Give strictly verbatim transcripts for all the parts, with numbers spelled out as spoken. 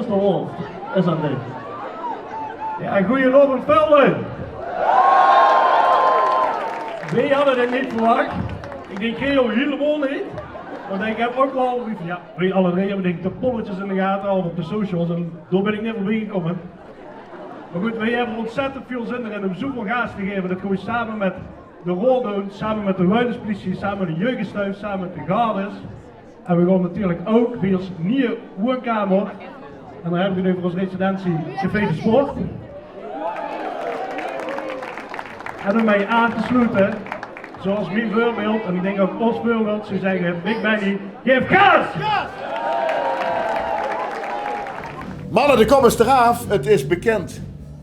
Is de hoofd, is dat ding. Ja, goeienaovend, Velde. Weej hadde dit neet verwach. Ik dink, Geo hielemaol neet. Want ik heb ouk waal, ja, weej alle drie, ik dink, de polletjes in de gate gehaold op de socials en dao bin ik neet veurbie gekómme. Maar good, weej hebbe ontzettend väöl zin d'rin um zoeväöl gaas te gaeve. Dat gaon weej same met de raod doon, same met de Wuiluspliesie, same met de jeugdgestuif, same met de gardes. En weej gaon natuurlik ouk bie ós nieje woonkamer. En dan heb ik 't euver ós residentie Café de Sport. En um mej aaf te sloete, zoeas mien veurbeeld, en ik dink ouk ós veurbeeld, zoe zegge: Big Benny, gaef gaas! Manne, de kop is d'raaf. Het is bekind.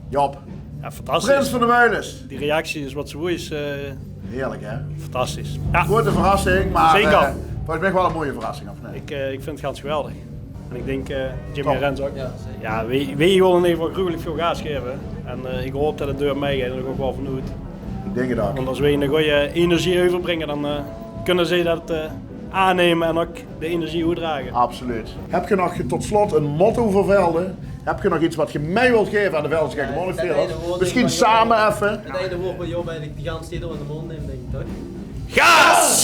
Job. Ja, fantastisch. Prins van de Wuilus. Die reactie is wat ze woeis. Eh, heerlijk, hè? Fantastisch. Ja. Grote verrassing, maar, zeker, eh, volgens mij wel een mooie verrassing, of niet? Ik, eh, ik vind het gans geweldig. En ik denk, eh, Jimmy Rens ouk. Ja, zeker. Ja, weej, weej wille in eder geval gruwelik väöl gaas gaeve. En, eh, ik haop dat het deur mej geit en ik ouk wel vanoet. Ik dink het ouk. Want as weej 'n goeie energie euverbringe, dan, eh, kunne ze dat, eh, aanneme en ouk de energie oetdrage. Absoluut. Heb ge nog tot slot een motto veur Velde? Heb ge nog iets wat ge mej wilt gaeve aan de Veldse Gekke Monnich? Misschien same effe. Het ene woord wat Job eigenlijk de ganse tijd door in de mond neemt, denk ik, toch? Gaas!